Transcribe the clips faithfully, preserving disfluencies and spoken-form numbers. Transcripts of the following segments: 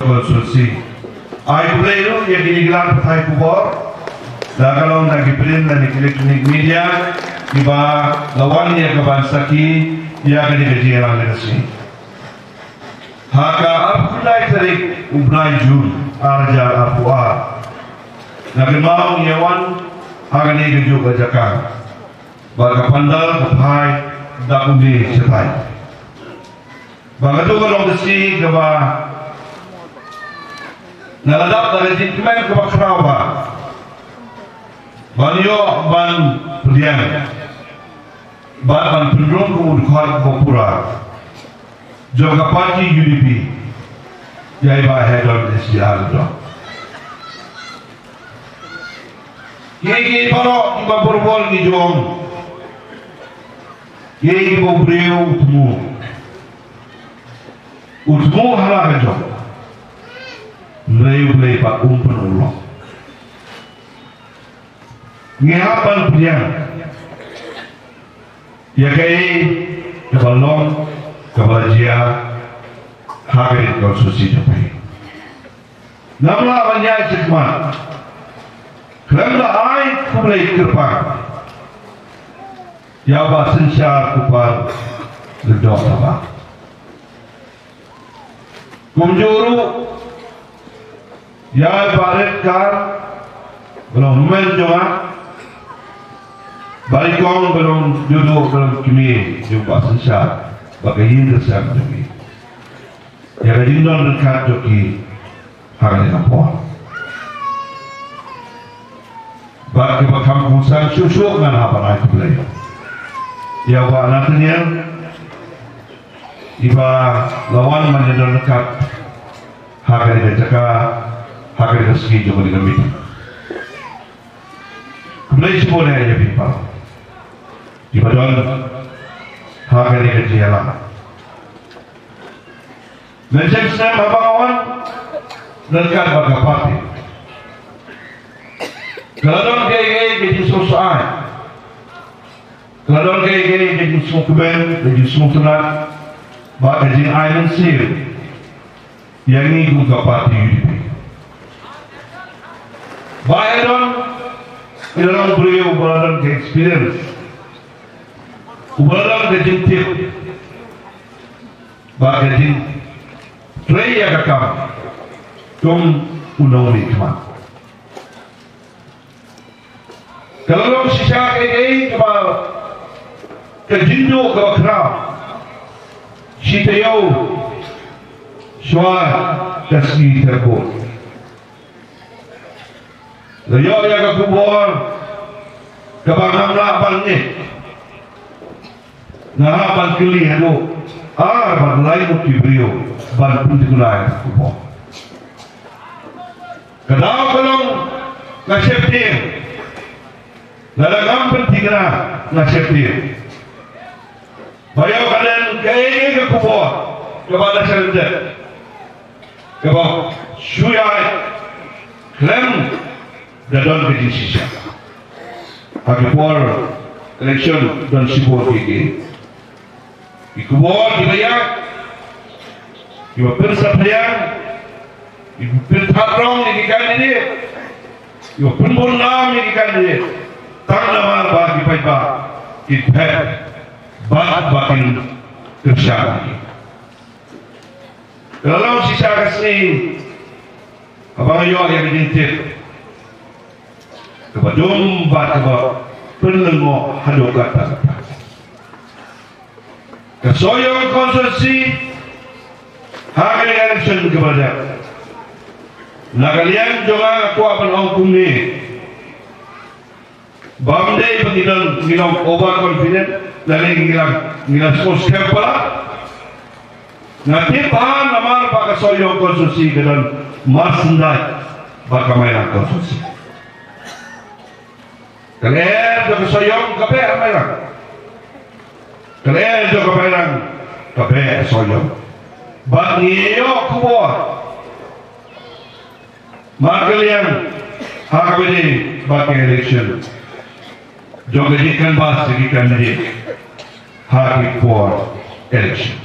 Constituency. Ai khublei ruh ïa kine ki lad pathai khubor, da ka long da ki print da ki electronic media, kiba la wan ïa ka ban sakhi ïa kane ka jingïalang ïa ka sngi. Ha ka arphew lai tarik u bnai Jun ar hajar arphew ar, nga kynmaw ngi ïa wan ha kane kajuh ka jaka, bad ka pandal ka phai da kumne shatai. Ba kato ka long ka sngi kaba nga la dap da ka jingkmen kaba khraw bha ban ïoh ban pdiang bad ban pynrung kum u dkhot ba pura jong ka party U D P ïa i Bah Haydon S G R Lyngdoh. Kiei kiei baroh kiba bor bor ngi ju ong, kiei kiba u briew u thmu, u thmu ha la ka jong, hynrei U Blei pat um pynurlong. Ngi hap ban pdiang ïa kaei kaba long kaba la jia ha kane ka constituency jong phi. Ngam lah ban ïaid shakhmat khlem da ai khublei kyrpang ïa u Bah Synshar Kupar Lyngdoh Thabah. Kumjuh ruh ïa i Bah Redkar ba long hynmen jong nga, Bah Ikong ba long juh duh ba long kmie jong u Bah Synshar bad ka ïing ka sem jong ki. Ïa ka jingdon ryngkat jong ki ha kane ka por. Bad kiba kham kongsan shuh shuh ngan hap ban ai khublei ïa u Bah Nathaniel, iba la wan ban ïadon ryngkat ha kane ka jaka, ha kane ka sngi jong kane ka meeting. Khublei shibun ïa phi baroh kiba don ha kane ka jingïalang. Mynshem snem haba nga wan ryngkat bad ka party, ka la don kaei kaei ka jingsngewsih, ka la don kaei kaei ka jingsngewkmen, ka jingsngewtynnat bad ka jingai mynsiem ïa ngi kum ka party U D P. Bah Haydon i la long briew uba la don ka experience, uba la don ka jingtip bad ka jingtrei ïa ka kam kum u nongmihkhmat. Ka la long shisha kaei kaei kaba, ka jingduh kaba khraw shi taïew shuwa ka sngi Thadpuh. La ïoh ïa ka khubor kaba ngam lah ban ngeit. Nga hap ban kylli haduh ar bad lai ngut ki briew ban pynthikna ïa ka khubor. Ka daw ka long nga sheptieng. Lada ngam pynthikna nga sheptieng. Ba ïoh ka don kaei kaei ka khubor kaba la shah lyndet, kaba shu ïaid khlem da don ka jingshisha. Ha ki por election don shibun kiei kiei ki khubor kiba ïaid, kiba pynsaphriang, kiba pynthad rong ïa ki candidate, kiba pynbun nam ïa ki candidate, tang namar ba ki paidbah ki phet bad ba kin kyrshan ïa ki. Ka la long shisha ka sngi haba nga ïoh ïa ka jingtip kaba dum bad kaba pynlyngngoh haduh katta katta. Ka Sohiong constituency ha kane ka election kaba la dep, na ka liang jong nga nga kwah ban ong kumne. Bym dei ba ngi don, ngi long over confident lane ngi la, ngi la sngewskhem palat. Nga tip bha namar ba ka Sohiong constituency ka don marsyndah bad ka Mairang constituency. Ka lyer jong ka Sohiong ka beh ha Mairang, ka lyer jong ka Mairang ka beh ha Sohiong. Bad ngi ïoh khubor markylliang ha kaba ïadei bad ka election jong ka jingcanvass jong ki candidate ha ki por election.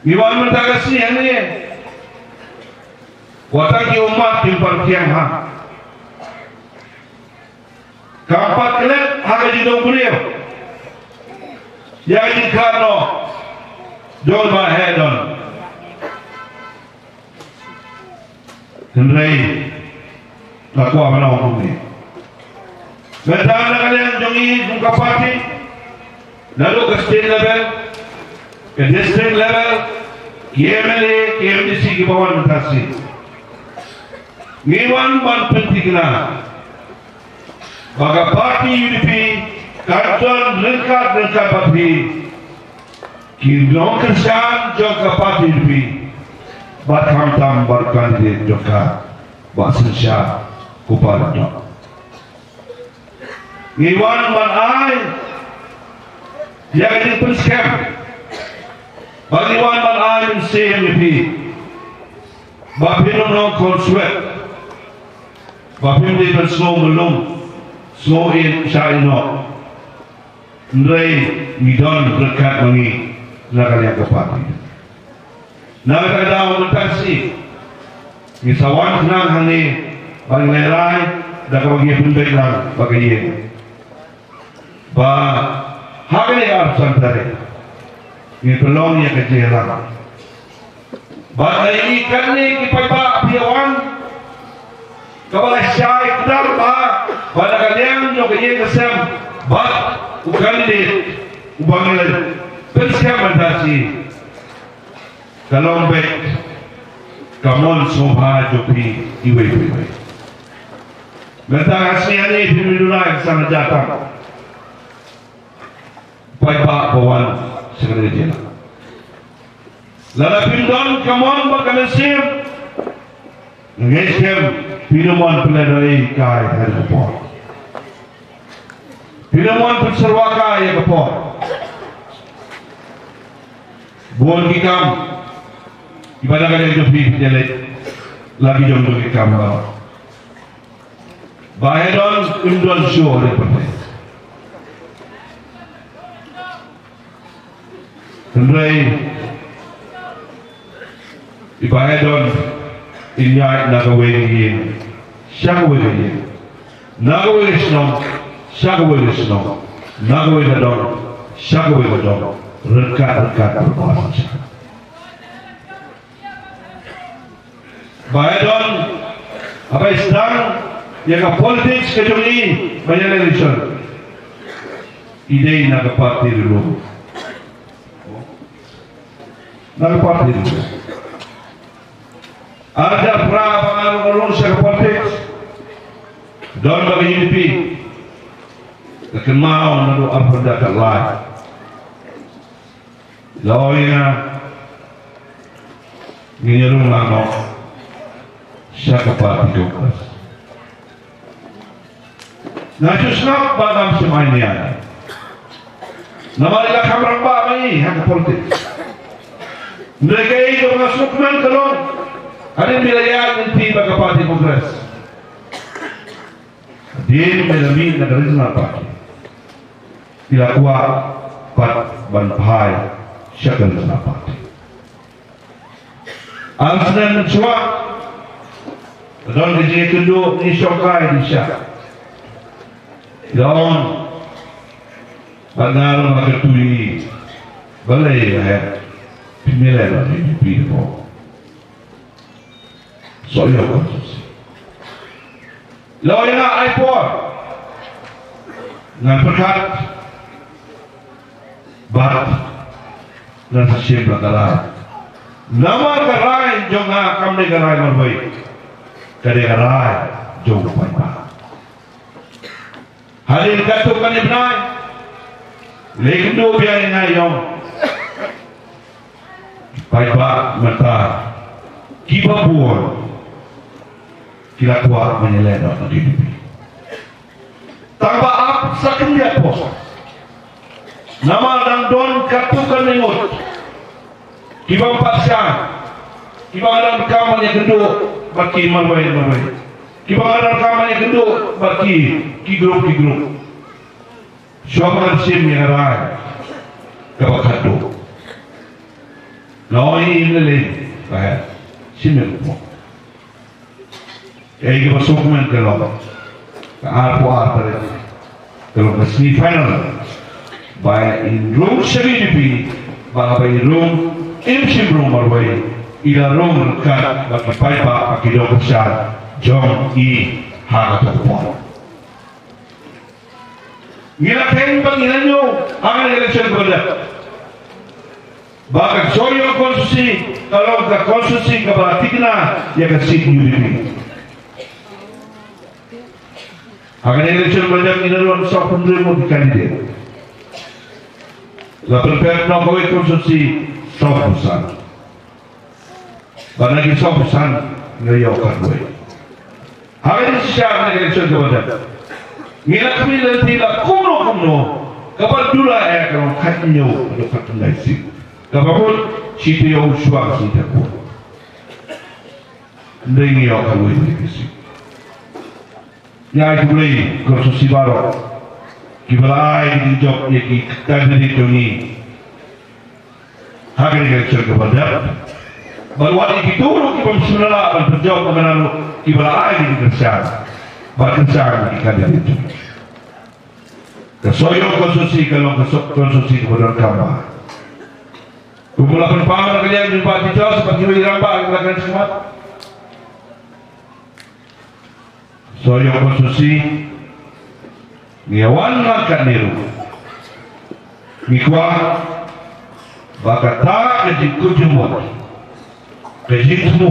Ngi wan mynta ka sngi hangne Wat tang ki ummat kim pat thiang ha. Kam pat klet ha ka jingdon briew. Ïa ka jingkhlad noh jong Bah Haydon. Hynrei nga kwah ban ong kumne. Mynta na ka liang jong ngi kum ka party, naduh ka state level, ka district level, ki M L A, ki M D C kiba wan mynta shi, ngi wan ban pynthikna ba ka party U D P kan don ryngkat ryngkat bad phi. Ki nongkyrshan jong ka party U D P bad khamtam bad candidate jong ka, Bah Synshar Kupaladok. Ngi wan ban ai ïa ka jingpynskhem, bad ngi wan ban ai mynsiem ïa phi, ba phin ym long khun swet, ba phim dei ban sngew myllung, sngew ïeit shah ïehnoh. Hynrei ngi don ryngkat ma ngi na ka liang ka party. Na kata ka daw mynta shi ngi sa wan khnang hangne ban lehraiñ da kaba ngi pynbeit lang bad ka ïing ba ha kane ka arphew san tarik ngin pynlong ïa ka jingïalang. Bad ïa ngi katne ki paidbah phi ïa wan, kaba la shai kdar ba, ba na ka liang jong ka ïing ka sem bad u candidate uba ngi la pynskhem mynta shi, ka long beit ka mon sngewbha jong phi iwei pa iwei. Mynta ka sngi hangne phi mih duna ka san hajar tam paidbah ba wan sha kane ka jylla. Lada phim don ka mon bad ka mynsiem, nga ngeit skhem phin ym mon pynlehnohei kai ha ka por. Phin ym mon pynsyrwa kai ha ka por. Bun ki kam kiba na ka liang jong phi phi ïaleh la ki jong ki kam ba Bah Haydon im don shuh ha ri pyrthei. Hynrei i Bah Haydon i ïaid na kawei ka ïing sha kawei ka ïing, na kawei ka shnong sha kawei ka shnong, na kawei ka dong sha kawei ka dong, ryngkat ryngkat bad ka synshar. Bah Haydon, haba i sdang ïa ka politics ka jong i, ba ïa election, i dei na ka party ruh. Na ka party ruh. Ar hajar phra ba nga rung rung sha ka politics, don ba ka U D P, ka kynmaw naduh arphew khyndai. La ong ïa nga, ngin ïa rung lang noh sha ka party Congress. Nga shu sngap ba ngam shym ai nia. Namar i la kham rangbah ma ngi ha ka politics. Hynrei kaei kaba nga sngewkmen ka long, hadien ba i la ïaid lynti bad ka party Congress, hadien ba i la mih na ka regional party, i la kwah pat ban phai sha ka regional party. Ar snem mynshuwa, ka don ka jingïakynduh ngi shongkai ngi shah. Ka ong, bad nga ruh nga kyntu ïa ngi, balei nga heh, phim ïaleh bad U D P ruh. Sohïong constituency. Lawyer, ai por, ngan pyrkhat bad ngan sa shim la ka rai. Namar ka rai jong nga kam dei ka rai marwei, ka dei ka rai jong u paidbah. Hadien katto katne bnai, leit kynduh biang ïa nga ïa u paidbah mynta, kiba bun ki la kwah ban ïaleh noh na U D P. Tang ba ap sa khyndiat por. Namar dang don katto katne ngut kiba ym pat shai, kiba nga donkam ban ïakynduh bad ki marwei marwei, kiba nga donkam ban ïakynduh bad ki, ki group ki group. Shuwa ba ngan shim ïa ka rai kaba khatduh, nga ong ïa i, lei lei, ba heh, shim ïa ka pop. Kaei kaba sngewkmen ka long, ka arphew ar tarik ka long ka semi final. Ba in rung sha U D P, ba haba i rung im shym rung marwei, i la rung ryngkat bad ki paidbah bad ki nongkyrshan jong i ha kato ka por. Ngi la kheiñ bad ngi la ñiew ha ka election kaba dep ba ka Sohiong constituency ka long ka constituency kaba la thikna ïa ka seat U D P. Ha ka election kaba dep ngi la don sawphew hynriew ngut ki candidate. La pynpep na kawei ka constituency sawphew san. Bad na ki sawphew san nga ïoh katwei. Ha kane shisha ha kane ka election kaba dep, ngi la khmih lynti la kumno kumno, kaba duna eh ka long khathynñiew haduh khatkhyndai seat. Kaba mut shi taïew shuwa ka sngi Tyrbuh. Hynrei ngi ïoh katwei tylli ki seat. Ngi ai khublei ki constituency baroh kiba la ai ki jop ïa ki candidate jong ngi ha kane ka election kaba dep. Bad wat ïa kito ruh ki bym shym la lah ban pynjop, namar kiba la ai ki kyrshan ban kyrshan ïa ki candidate jong ngi. Ka Sohiong constituency ka long ka so-, constituency kaba donkam bha. Kumba la pynpaw na ka liang jong i Bah Titos bad kiwei ki rangbah kiba la kren shakhmat. Sohiong constituency, ngi wan lang katne ruh, ngi kwah ba kata ka jingkut jingmut, ka jingthmu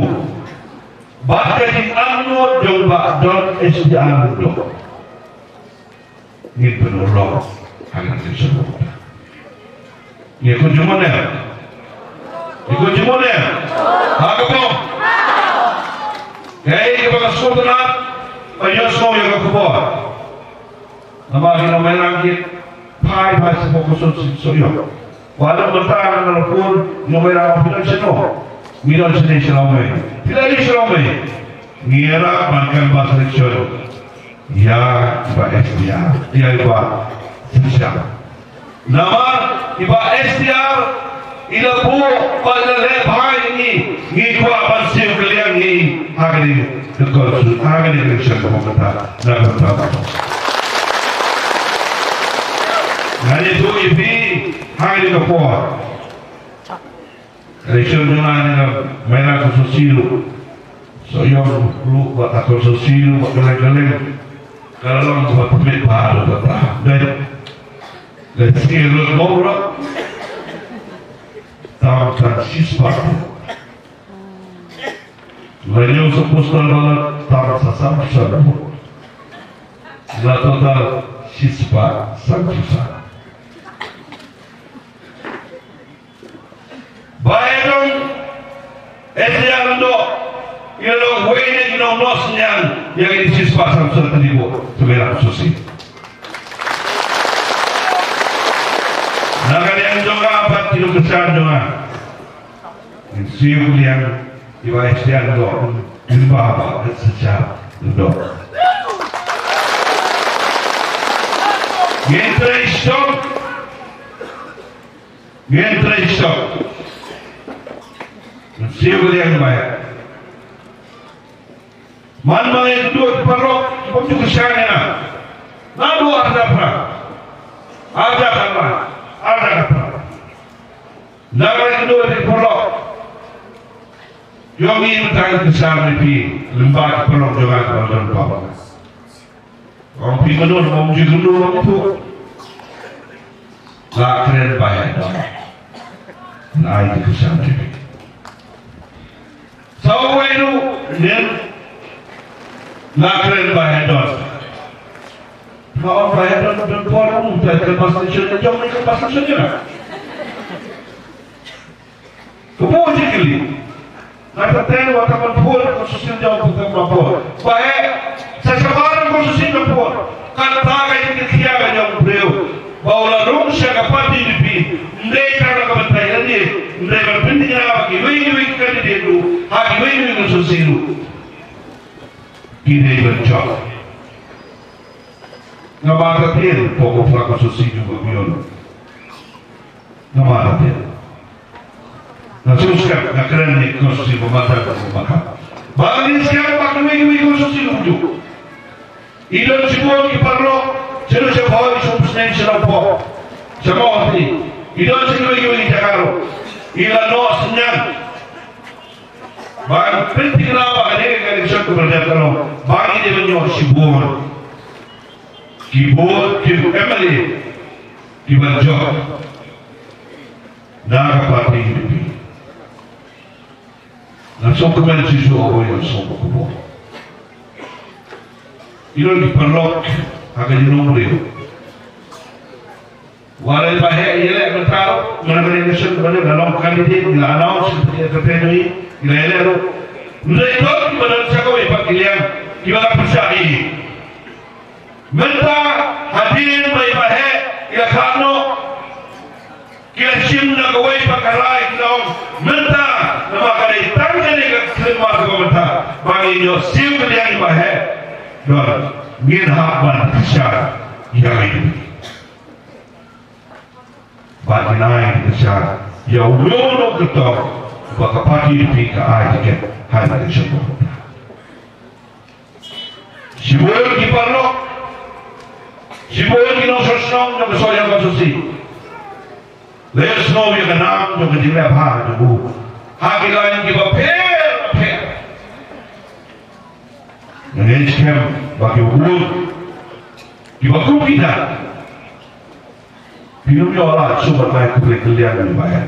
bad ka jingangnud jong Bah Don S D R Lyngdoh ngin pynurlong ha kane ka shnong. Ngi kut jingmut ne? Ngi kut jingmut ne? Ha ka bom. Kaei kaba nga sngewtynnat, ba ïohsngew ïa ka khubor. Namar ki nongmai rang ki phai phai sha ka constituency Sohiong. Wat la mynta nga la phone, nongmai rang phi don shano? Ngi don shane sha Lawmei. Phi la ïa sha Lawmei. Ngi ïarap ban canvass election ïa i Bah S D R, ïa i Bah Shisha. Namar i Bah S D R i la buh bad i la leh bha ïa ngi, ngi kwah ban siew kylliang ïa i ha kane ka constituency, ha kane ka election kaba mynta na ka bynta. Ngan ïathuh ïa phi ha kane ka por. Election jong nga ne nga maïna ka constituency ruh. Sohiong ruh bad ka constituency ruh bad kylleng kylleng. Ka la long kaba tbit bha ruh bad bha. Dei. Dei sngi ruh bom ruh. Tam san shispah. La ñiew sa postal ballot tam sa sanphew san. La total shispah sanphew san. Bah Don S D R Lyngdoh, i la long uwei na ki nongnosynñiang ïa kine ki shispah sanphew san tylli ki vote, te me la sngewsih. Na ka liang jong nga bad ki nongkyrshan jong nga, ngin siew kylliang ïa i Bah S D R Lyngdoh, lyngba Bah Shisha Lyngdoh. Ngin trei shitom. Ngin trei shitom. Ngin siew kylliang ïa i Bah. Man ma ngi kynduh ki paralok, bym ju kyrshan ïa nga. Naduh ar hajar phra. Ar hajar khatphra. Ar hajar khatphra. Ngi kynduh ki paralok. Ïoh ngi mynta ngi kyrshan ïa phi. Lyngba ki paralok jong nga kiba don paw. Ong phi mano, ong ju kynduh, ong phi. La kren ba ïa don. Nai ki kyrshan ïa phi. Sa wei ruh, nen. La kren ba ïa don. Ka ong ba ïa don, don por ruh, ta ka bus station, jong ka bus station ïa. Ka bun jingkylli. Nga kyrteng wat tang ban pur, ka susin jong ka tang ban pur. Ba eh, sa shabar ka susin ban pur. Kata ka jingkyrkieh ka jong u briew. Ba u la rung sha ka party U D P. Ym dei tang na ka bynta ïa lade. Ym dei ban pynthikna ba kiwei kiwei ki candidate ruh. Ha kiwei kiwei ki susin ruh. Ki dei ban jop. Nga mad ka tiar, pok u phra ka susin jong ka bion. Nga mad ka tiar. Nga shu skhem, nga kren ïa ka constituency ba mad ka ba mad ka. Ba ngin skhem ba kiwei kiwei ki constituency ruh. I don shibun ki paralok, sha don sha Bhoi, sha Umsning, sha Nongpoh, sha Mawhati. I don sha kiwei kiwei ki jaka ruh. I la noh synñiang. Ba ngin pynthikna ba kane ka election ka ba la dep ka long ba ngin ïoh shibun ki vote ki M L A ki ban jop na ka party U D P. Nga sngewkmen shisha ïa u sngewbha. Ïa ki paralok ha ka jinglong briew. Wat la ba heh ïaleh mynta, mynta ka election ba la long candidate, la announce ïa ka campaign, la ïaleh ruh. Mynta ïa ki ba don sha kawei pat ki liang kiba la pyrshah ïa ki. Mynta hadien ba ïa ba heh ïa ka noh. Ki la shim na kawei pat ka rai ki la ong mynta, namar ka dei tang kane ka khlieh mar kaba mynta ba ngin ïoh siew ka liang ba heh. Don ngin hap ban kyrshan ïa ka. Ba ngin ai kyrshan ïa uno uno u kyrtong ba ka party U D P ka ai tiket ha ka election ba mynta. Shibun ki paralok, shibun ki nongshong shnong jong ka Sohiong constituency la ïohsngew ïa ka nam jong ka jingleh bha jong u ha ki lain kiba pher bapher. Nga ngeit skhem ba ki bun kiba kum kita, phin ym ïoh lad shuh ban ai khublei kylliang ïa u ba heh.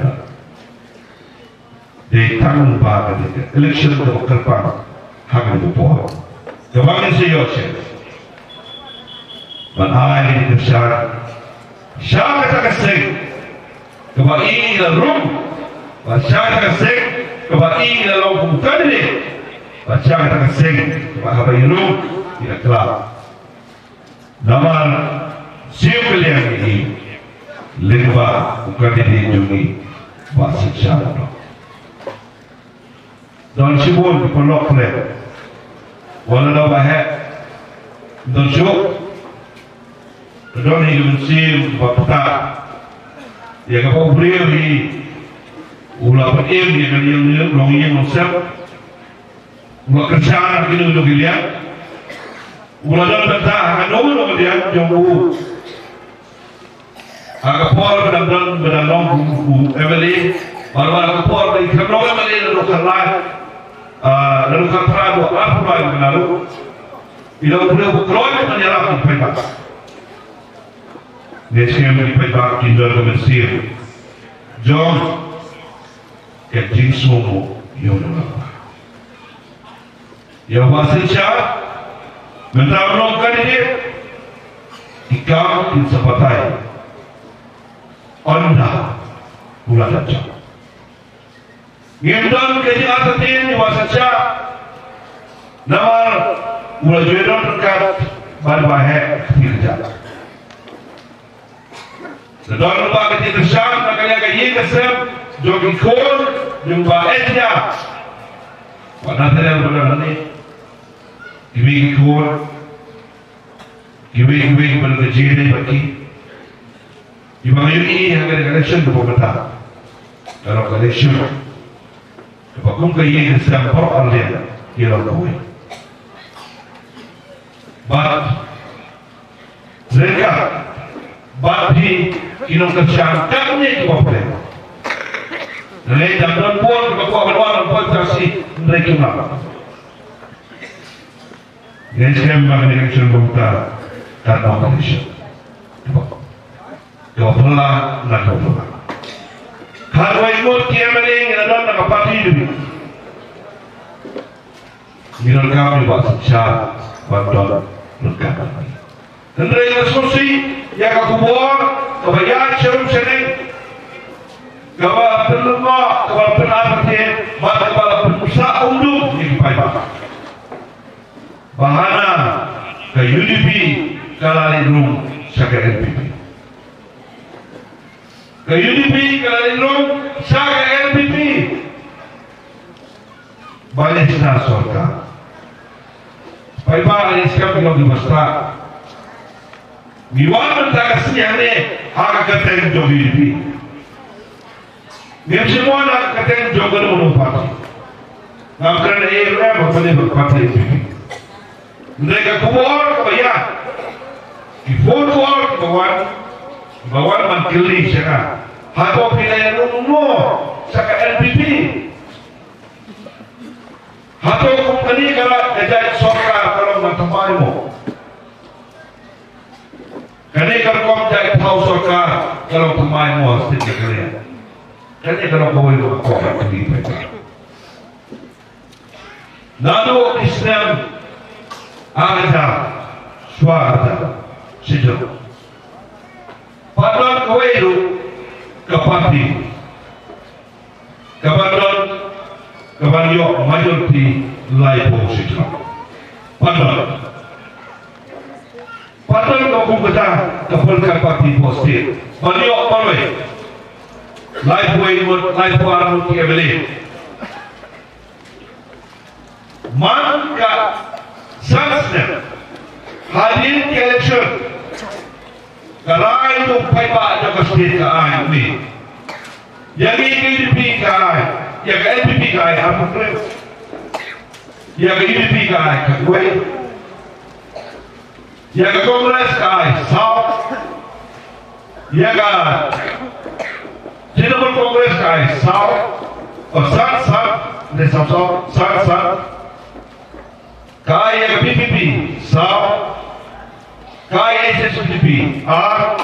Dei tang ba ka dei ka election kaba kyrpang ha kane ka por. Kaba ngin sa ïoh shen ban ai ka kyrshan sha kata ka seng kaba i la rung, bad sha kata ka seng kaba i la long kum u candidate, bad sha kata ka seng kaba haba i rung i la kylla. Namar siew kylliang ïa i lyngba u candidate jong ngi, Bah Synshar Lyngdoh. Don shibun ki paralok pyrshah, wat la da ba heh, don shuh, don hi ki mynsiem ba pyrta ïa kaba u briew hi u la pynim ïa ka ïing, long ïing long sem. U la kyrshan ha kino kino ki liang. U la don bynta ha kano kano ka liang jong u. Ha ka por ba dang don, ba dang long u, u M L A, bad ha ka por ba i khlem long M L A, naduh khatlai, ah, naduh khatphra haduh arphew lai ki bnai ruh, i long u briew ba kloi ban ïarap ïa ki paidbah. Nga ngeit skhem ki paidbah kin don ka mynsiem jong ka jingsngewnguh ïa u nongïalam. Ïa u Bah Synshar, mynta u long candidate, ki kam kin sa batai ynda u la dep jop. Ngim don ka jingartatien ïa u Bah Synshar, namar u la ju ïadon ryngkat bad u Bah Heh kti kjat. Ka don ruh ka jingkyrshan na ka liang ka ïing ka sem jong ki khun jong u Bah Ejia, Bah Nathaniel, Bah Nathaniel, kiwei ki khun, kiwei kiwei kiba don ka jingïadei bad ki, kiba ngi ïohi ha ka election kaba mynta. Ka long ka election kaba kum ka ïing ka sem baroh arliang ki long kawei. Bad Reka, bad phi ki nongkyrshan katne kiba pyrshah. Lei dang don bun kiba kwah ban wan ban poi pyrshah, hynrei kim lah. Ngin shem ba kane ka election ba mynta ka long ka election kaba phylla na kaba phylla. Khatwei ngut ki M L A ngi la don na ka party jong ngi. Ngi donkam ïa u Bah Synshar ban don ryngkat. Hynrei nga sngewsih ïa ka khubor kaba ïaid sharum shaneng, kaba pynlyngngoh, kaba pynartatien bad kaba la pynpyrshah kumdum ïa ki paidbah, ba hana ka U D P ka la leit rung sha ka N P P. Ka U D P ka la leit rung sha ka N P P. Ba leit shna sorkar. Paidbah, ngi skhem ki long kiba stad. Ngi wan mynta ka sngi hangne ha ka kyrteng jong U D P. Ngim shym wan ha ka kyrteng jong kano kano ka party. Ngam kren ei ruh em, ba pynlong ba party N P P. Hynrei ka khubor kaba ïa, ki phone call kiba wan, kiba wan ban kylli sha nga. Hato phi la ïaid noh sha ka N P P? Hato kum kane ka la ka jait sorkar ka long ban thymmai mo? Kane ka rukom jait thaw sorkar ka long thymmai mo ha state Meghalaya? Kane ka long kawei ka rukom ba kylli paidbah. Naduh ki snem ar hajar, shuwa ar hajar shijrong, pat don kawei ruh ka party kaban don, kaban ïoh majority laiphew shijrong. Pat don. Pat don ka kum kata ka political party hapoh state ban ïoh marwei, laiphew wei ngut, laiphew ar ngut ki M L A. Man ka san snem hadien ka election, ka rai jong u paidbah jong ka state ka ai une. Ïa ngi ka U D P ka ai, ïa ka N P P ka ai arphew hynriew. Ïa ka U D P ka ai khatwei. Ïa ka Congress ka ai saw. Ïa ka Trinamool Congress ka ai saw. Oh, san, san, ne saw, saw, san, san. Ka ai ïa ka V P P saw. Ka ai H S P D P ar.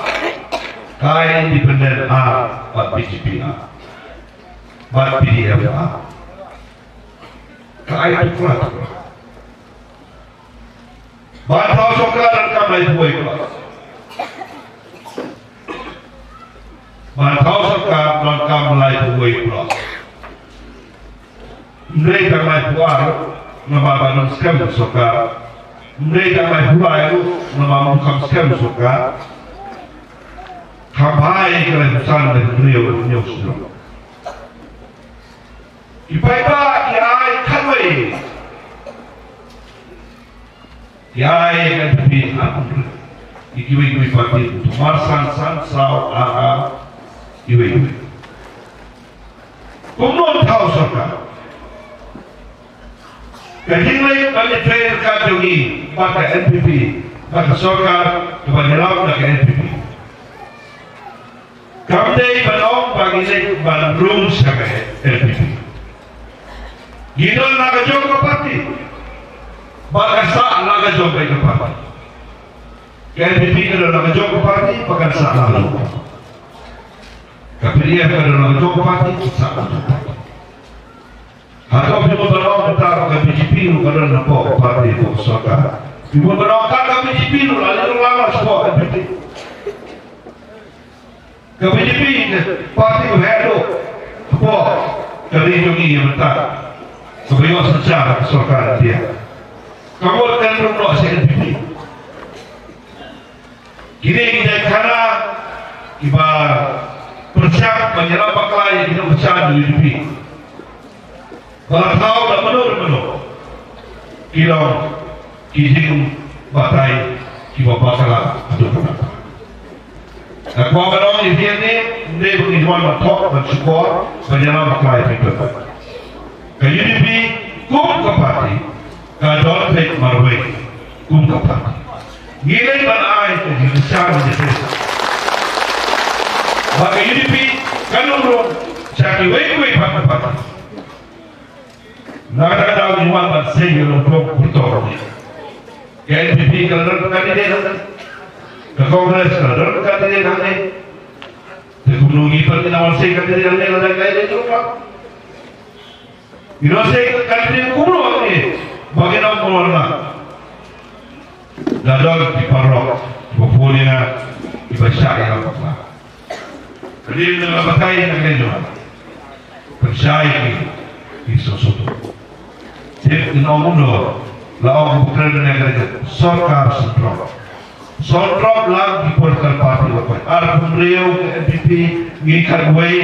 Ka ai Independent ar. Bad B J P ar. Bad P D F ar. Ka ai tuklar tuklar. Ban thaw sorkar donkam laiphew wei plus. Ban thaw sorkar donkam laiphew wei plus. Ym dei tang laiphew ar, namar ba ym skhem sorkar. Ym dei tang laiphew lai ruh, namar ba ym skhem sorkar. Kham bha ïa ka laiphew san, laiphew hynriew, laiphew hynñiew shuh. Ki paidbah ki ai khatwei. Ki ai ka N P P ar. Ki kiwei kiwei party, mar san san saw ar ar, kiwei kiwei. Kumno thaw sorkar? Ka jingleh ka leh fair ka jong ngi bad ka N P P, bad ka sorkar kaba ïalam da ka N P P. Kam dei ban ong ba ngi leit ban rung sha ka N P P. Ngi don la ka jong ka party, ba ka sah la ka jong ka party. Ka N P P ka don la ka jong ka party, ba ka sah la ka jong ka party. Ka P D F ka don la ka jong ka party, ka sah la ka jong ka party. Hato phi mut ban ong mynta ka B J P ruh ka don hapoh ka party, hapoh ka sorkar? Phi mut ban ong ka, ka B J P ruh la leit rung lano shapoh ka N P P? Ka B J P ka party kaba heh duh hapoh ka ri jong ngi ïa mynta, kaba ïoh synshar ha ka sorkar India. Ka mut kan rung noh sha N P P. Kine ki jait khana kiba pyrshang ban ïalam bakla ïa ki nongkyrshan U D P. Ba la thaw da mano mano, ki long ki jingbatai kiba bakla haduh katta. Nga kwah ban ong ïa phi hangne, ym dei ba ngi wan ban thoh ban shukor ban ïalam bakla ïa phi. Ka U D P kum ka party ka don peit marwei kum ka party. Ngi leit ban ai ka jingkyrshan ïa phi. Ba ka U D P kan ym rung sha kiwei kiwei pat ki party. Na kata ka daw ngi wan ban sei ïa u nongpynïaid pyrthei. Ka N P P ka la don candidate hangne. Ka Congress ka la don candidate hangne. Te kumno ngi pat ngi nang wan sei candidate hangne lada ngi la ïaleh jong ka? Ngi nang sei candidate kumno hangne ba ngi nang wan na? La don ki paralok kiba phone ïa nga, kiba shah ïa nga bakla. Ka dei na ka batai na ka dei jong nga. Pynshai ki, ki sngewsih. Tip in ong uno, la ong u kren na ka dei sorkar central. Central lang ki political party la poi. Arphew hynriew ka N P P, ngi khatwei,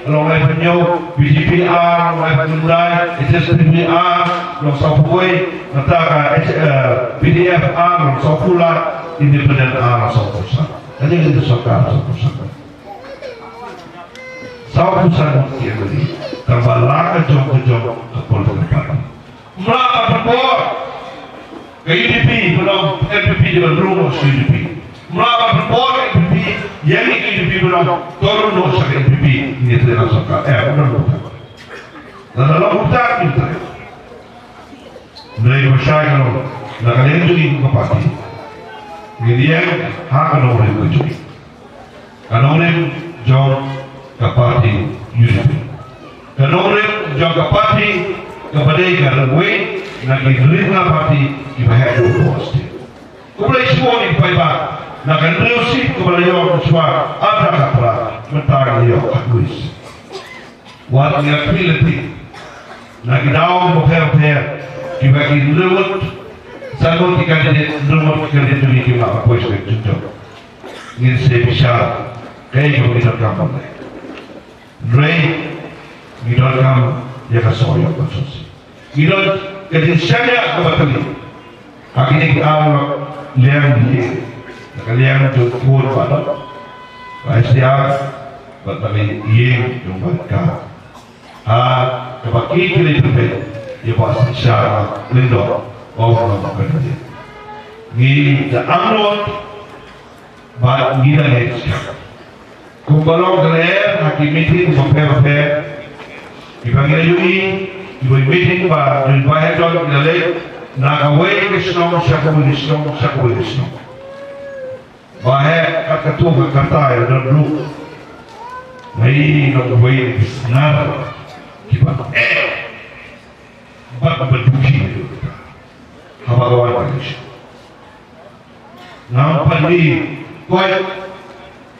long laiphew hynñiew, B J P ar, long laiphew khyndai, H S P D P ar, long sawphew wei, nangta ka H, eh, P D F ar, long sawphew lai, Independent ar, long sawphew san. Ka dei ka sorkar sawphew san. Sawphew san ngut ki M L A. Tang ba la ka jong ka jong ka political party. Mla ba pynbor ka U D P, mla N P P di ban rung sha U D P. Mla ba pynbor ka N P P, ïa ngi ka U D P mla to rung sha ka N P P, ngi te na sorkar. Eh, mla ba. La la la utak ngi te. Hynrei ba shai ka long, na ka liang jong ngi kum ka party, ngi liang ha ka nongrim ka jong ngi. Ka nongrim jong ka party U D P. Ka nongrim jong ka party kaba dei ka rangwei na ki ri na party kiba heh duh duh state. Khublei shibun ïa ki paidbah na ka hynriew seat kaba la ïoh mynshwa arphew phra, mynta ngi ïoh khatwei seat. Wat ngi la khmih lynti na ki daw bapher bapher kiba ki hynriew ngut, san ngut ki candidate, hynriew ngut ki candidate jong ngi ki la appoint sha ka jong. Ngin sa bishar kaei kaba ngi donkam ban leh. Hynrei ngi donkam ïa ka soh ïa ka soh. Ngi don ka jingshaniah kaba tali ha kine ki ar liang ïing, ka liang jong khun bad ka S D R bad ka ïing jong bad ka. Ha kaba ki ki leit pynbeit ïa Bah Synshar Lyngdoh kum u nongkandidate. Ngi da angnud bad ngi da ngeit skhem. Kumba long ka lyer ha ki meeting bapher bapher kiba ngi la ïohi, kiba meeting ba don ba heh don ki la leit na kawei ka shnong sha kawei ka shnong sha kawei ka shnong. Ba heh kat katto ka kata ïa don ruh. Ngi long kawei ki snar kiba eh bad ba dukhi haba ka wan ka election. Ngam pat ngi koit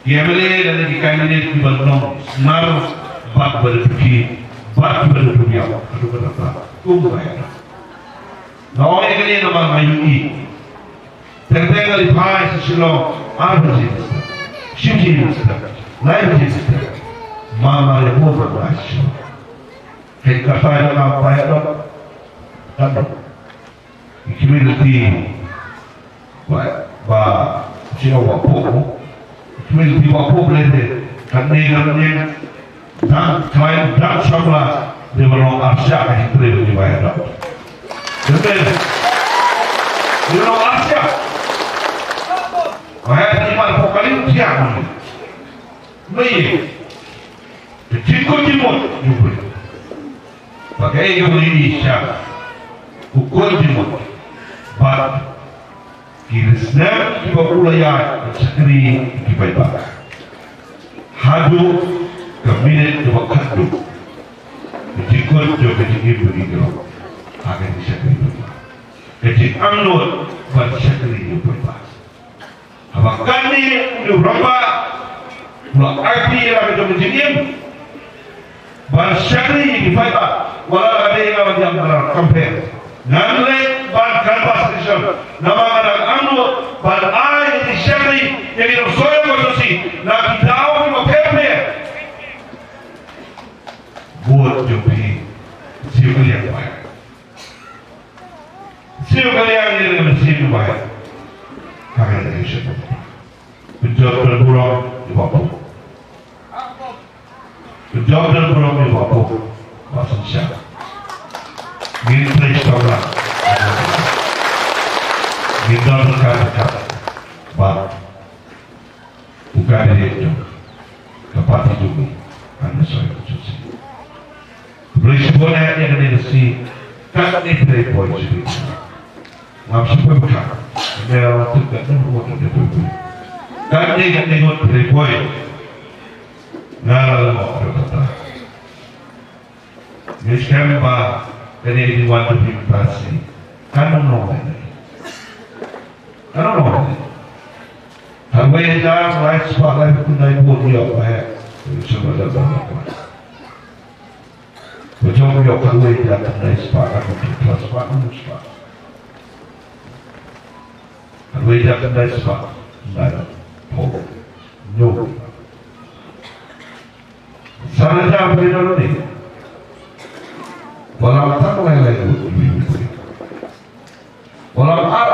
ki M L A lane ki candidate kiba long snar bad ba dukhi bad kiba dukhi ïa ka dukhi rata. Kum ba ïa. Nga ong ïa kane namar nga ïohi. Teng teng nga leit phai sha Shillong, arphew minister, shiphew minister, laiphew minister. Ma ma ïa bun ba sha Shillong. Hei kata ïa nga phai ïa dot. Kan dot. Ki khmih lynti ba, ba, shu ong ba pop. Ki khmih lynti ba pop lynti. Katne katne. Dang khlaiñ dang samla. Dei ban long arshah ka hynrei ba ngi ba ïa dang. Betul. Dei ban long arshah. Ba ïa dang ban pop kali tiang. Mei. Ka jingkut jingmut jong u briew. Ba kaei kaba ngi ïohi sha u kot jingmut bad ki resnam kiba u la ïaid ban shakri ïa ki paidbah. Haduh ka minit kaba khatduh ka jingkut jong ka jingim ba ngi ïoh ha ka jingshakri paidbah. Ka jingangnud ban shakri ïa u paidbah. Haba kane u rangbah u la aiti ïa la ka jong ka jingim ban shakri ïa ki paidbah, wat la ka dei nga ban ïam na campaign, ngan leit ban canvass election namar nga dang angnud ban ai ïa ki shakri ïa ki nongshong constituency na ki daw kiba pher pher. Vote jong phi siew ka liang bha. Siew ka liang ïa ka mynsiem ba. Ka ka election. Pynjop don burom ïa ba pop. Pynjop don burom ïa ba pop. Ba synshar. Ngin trei sha ba. Ngin don ka ka ba. U candidate jong ka party jong ngi, Congress, u Constituency. Khublei shibun eh ïa kane ka sngi, katne trei poi shibun. Ngam shu poi bha. Ïa tip katne ngut trei poi. Katne katne ngut trei poi. Nga la lyngngoh kata. Ngi skhem ba kane ka jingwan jong phi mynta ka sngi kan ym long lehnoh. Kan ym long lehnoh. Hynrei hajar lai spah lai phew khyndai vote ïoh ba heh. Shu ba da ba. Ba jong ïoh hynrei hajar khyndai spah lai phew khyndai spah lai phew spah. Hynrei hajar khyndai spah lai.